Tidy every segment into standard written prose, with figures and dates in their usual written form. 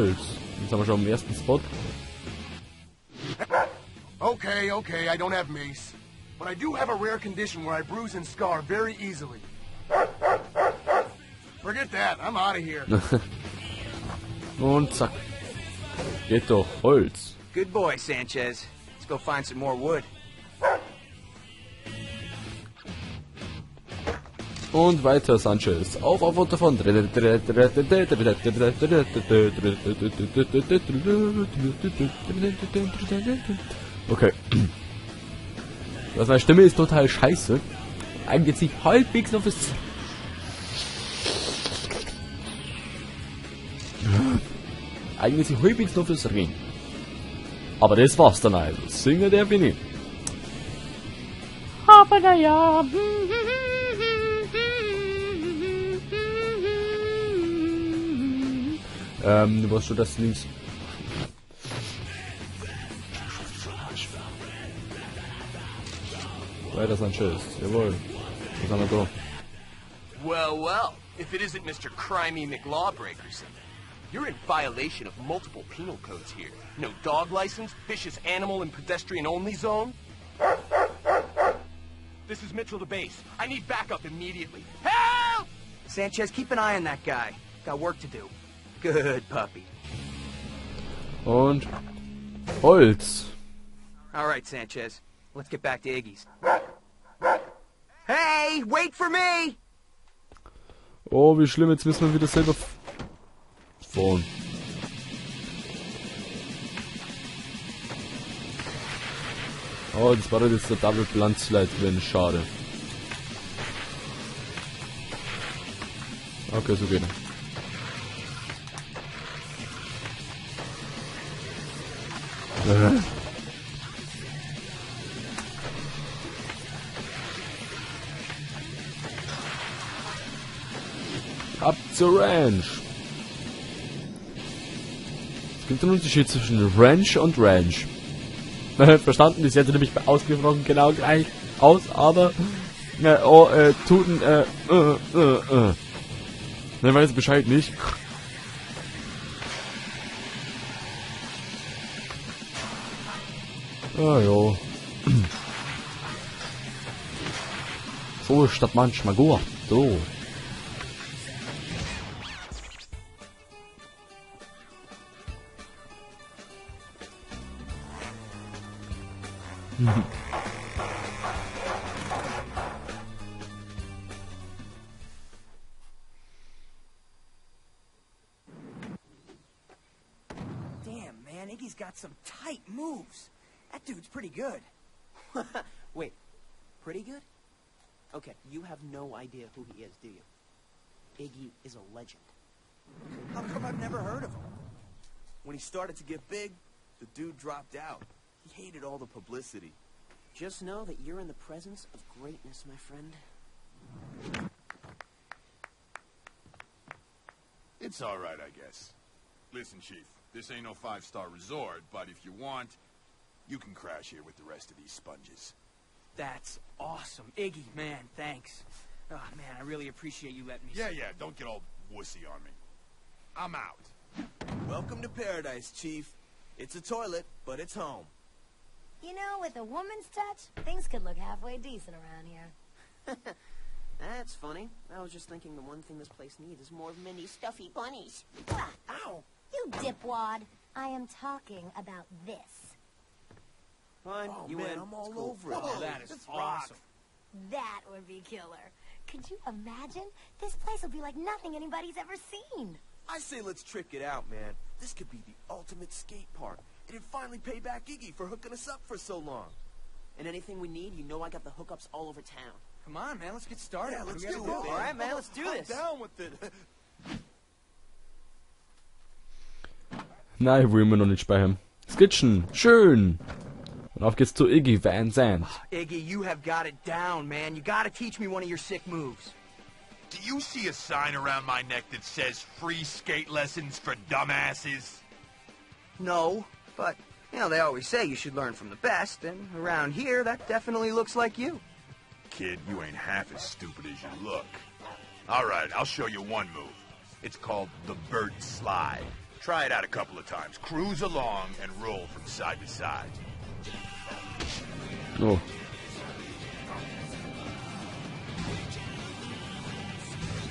Holz. Jetzt haben wir schon am ersten Spot. Okay, okay, I don't have mace. But I do have a rare condition where I bruise and scar very easily. Forget that, I'm out of here. Und zack. Geht doch, Holz. Good boy, Sanchez. Let's go find some more wood. Und weiter, Sanchez. Auf, auf und davon. Okay. Was, meine Stimme ist total scheiße. Eigentlich sich halbwegs noch fürs... Eigentlich sich halbwegs noch fürs Reden. Aber das war's dann also. Singer der bin ich. Aber naja. Was schon das links? Weiter, Sanchez. Jawohl. Was haben wir da? Well, well. If it isn't Mr. Crimey McLawbreakerson. You're in violation of multiple penal codes here. No dog license, vicious animal and pedestrian only zone. This is Mitchell to base. I need backup immediately. Help! Sanchez, keep an eye on that guy. Got work to do. Good puppy. Und Holz. All right, Sanchez. Let's get back to Iggy's. Hey, wait for me! Oh, wie schlimm. Jetzt müssen wir wieder selber fahren. Oh, das war jetzt der Double Blunt Slide drin. Schade. Okay, so geht er. Ab zur Ranch. Es gibt einen Unterschied zwischen Ranch und Ranch. Verstanden, das hätte nämlich ausgesprochen genau gleich aus, aber oh, Tuten, Ne, weiß Bescheid nicht. Ah, jo. So ist das manchmal gut. So. Damn, man, Iggy's got some tight moves. That dude's pretty good. Wait, pretty good? Okay, you have no idea who he is, do you? Iggy is a legend. How come I've never heard of him? When he started to get big, the dude dropped out. He hated all the publicity. Just know that you're in the presence of greatness, my friend. It's all right, I guess. Listen, Chief, this ain't no five-star resort, but if you want, you can crash here with the rest of these sponges. That's awesome. Iggy, man, thanks. Oh, man, I really appreciate you letting me... Yeah, yeah, don't get all wussy on me. I'm out. Welcome to paradise, Chief. It's a toilet, but it's home. You know, with a woman's touch, things could look halfway decent around here. That's funny. I was just thinking the one thing this place needs is more mini stuffy bunnies. Ow! You dipwad! I am talking about this. Fine, Oh, you man, win. I'm all It's cool. over it. Oh, that is This awesome. rocks. That would be killer. Could you imagine? This place will be like nothing anybody's ever seen. I say let's trick it out, man. This could be the ultimate skate park. It'd finally pay back Iggy for hooking us up for so long. And anything we need, you know I got the hookups all over town. Come on, man, let's get started. Yeah, What let's do we do gotta it, do? man. All right, man, let's do I'm this. down with it. Nein, ich will immer noch nicht speichern. Skitchen, schön. Und auf geht's zu Iggy Van Zandt. Iggy, you have got it down, man. You gotta teach me one of your sick moves. Do you see a sign around my neck that says free skate lessons for dumbasses? No, but, you know, they always say you should learn from the best, and around here, that definitely looks like you. Kid, you ain't half as stupid as you look. All right, I'll show you one move. It's called the Bert Slide. Try it out a couple of times. Cruise along and roll from side to side. Oh.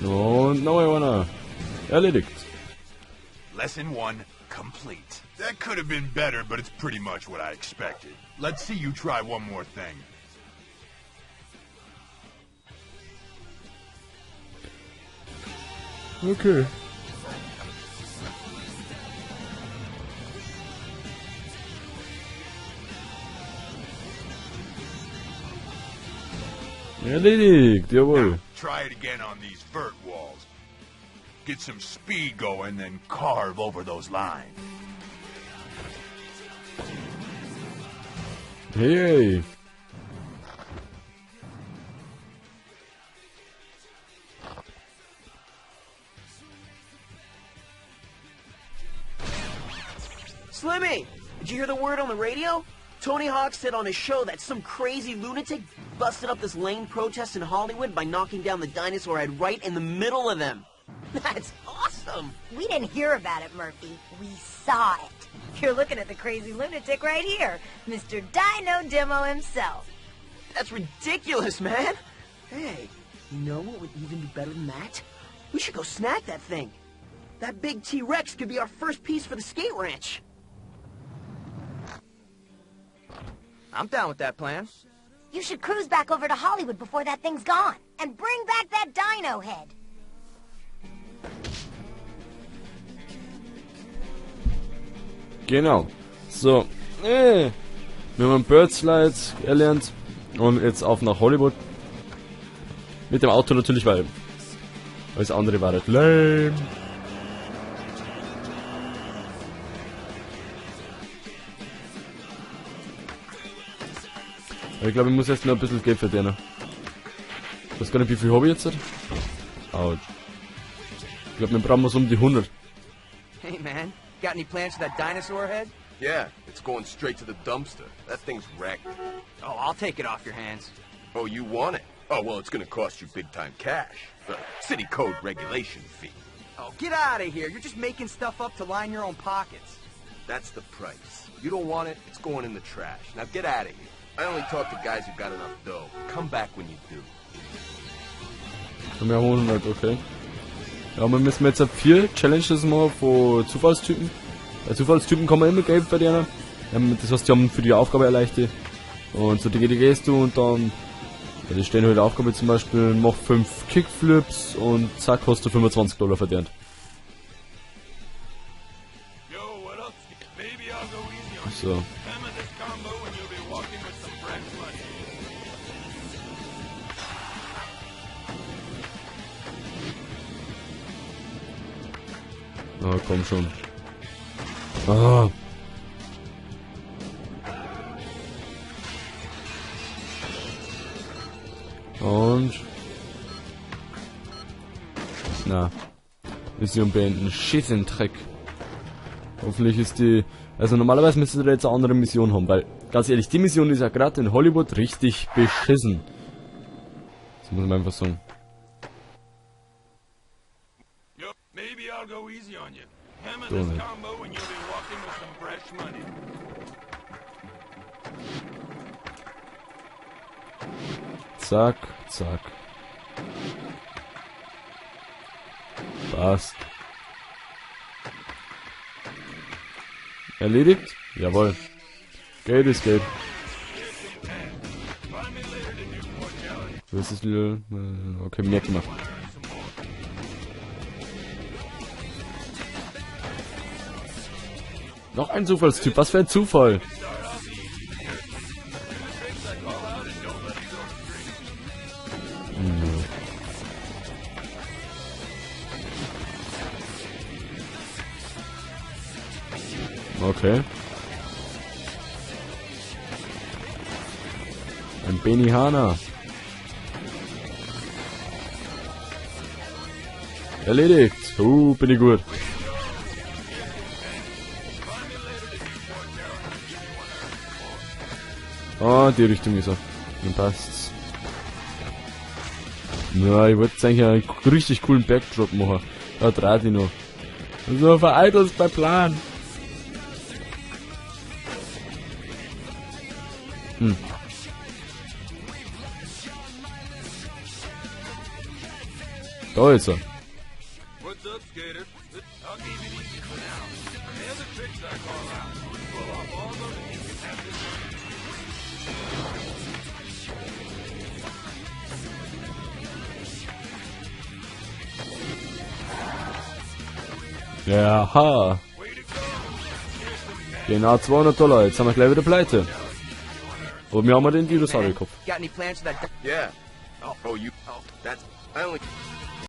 Und noch einer. Erledigt. Lesson 1 complete. That could have been better, but it's pretty much what I expected. Let's see you try one more thing. Okay. Erledigt, jawohl. Now, try it again on these vert walls. Get some speed going, then carve over those lines. Hey. Slimmy, did you hear the word on the radio? Tony Hawk said on his show that some crazy lunatic busted up this lame protest in Hollywood by knocking down the dinosaur head right in the middle of them. That's awesome! We didn't hear about it, Murphy. We saw it. You're looking at the crazy lunatic right here, Mr. Dino Demo himself. That's ridiculous, man! Hey, you know what would even be better than that? We should go snag that thing. That big T-Rex could be our first piece for the skate ranch. I'm down with that plan. You should cruise back over to Hollywood before that thing's gone and bring back that dino head. Genau. So. Wir haben Bird Slides erlernt und jetzt auf nach Hollywood. Mit dem Auto natürlich, weil alles andere war halt lame. Aber ich glaube, ich muss erst noch ein bisschen Geld verdienen. Ich weiß gar nicht, wie viel habe ich jetzt? Autsch. Ich glaube, wir brauchen so um die 100. Hey man, got any plans for that dinosaur head? Yeah, it's going straight to the dumpster. That thing's wrecked. Oh, I'll take it off your hands. Oh, you want it? Oh, well, it's gonna cost you big time cash. The city code regulation fee. Oh, get out of here. You're just making stuff up to line your own pockets. That's the price. You don't want it, it's going in the trash. Now get out of here. I only talk to guys who got enough dough. Come back when you do. Haben wir 100, okay. Ja, wir müssen jetzt 4 Challenges machen von Zufallstypen. Bei Zufallstypen kann man immer Geld verdienen. Das heißt, die haben für die Aufgabe erleichtert. Und so Dinge, die gehst du und dann... Ja, die stellen halt Aufgabe zum Beispiel, mach 5 Kickflips und zack, hast du $25 verdient. So. Ah, komm schon. Ah. Und... Na. Mission beenden. Schissendreck. Hoffentlich ist die... Also normalerweise müsste da jetzt eine andere Mission haben, weil... Ganz ehrlich, die Mission ist ja gerade in Hollywood richtig beschissen. Das muss man einfach sagen. So nicht. Zack, zack. Passt. Erledigt? Jawohl. Geld ist Geld. Das ist wieder... Okay, mehr gemacht. Noch ein Zufallstyp. Was für ein Zufall. Okay. Ein Benihana. Erledigt. Bin ich gut. Ah, die Richtung ist er. Dann passt's. Na, ich wollte jetzt eigentlich einen richtig coolen Backdrop machen. Da dreht ich noch. So vereitelst bei Plan. Da ist er. What's up, Skater? I'll keep it easy for now. Nail the tricks I call out. Pull off all of them and you can have this one. Ja, ha. Genau, $200. Jetzt haben wir gleich wieder pleite. Aber wir haben ja den Dinosaurierkopf. Got any plans for that? Yeah. Oh, you. Oh, that's. I only.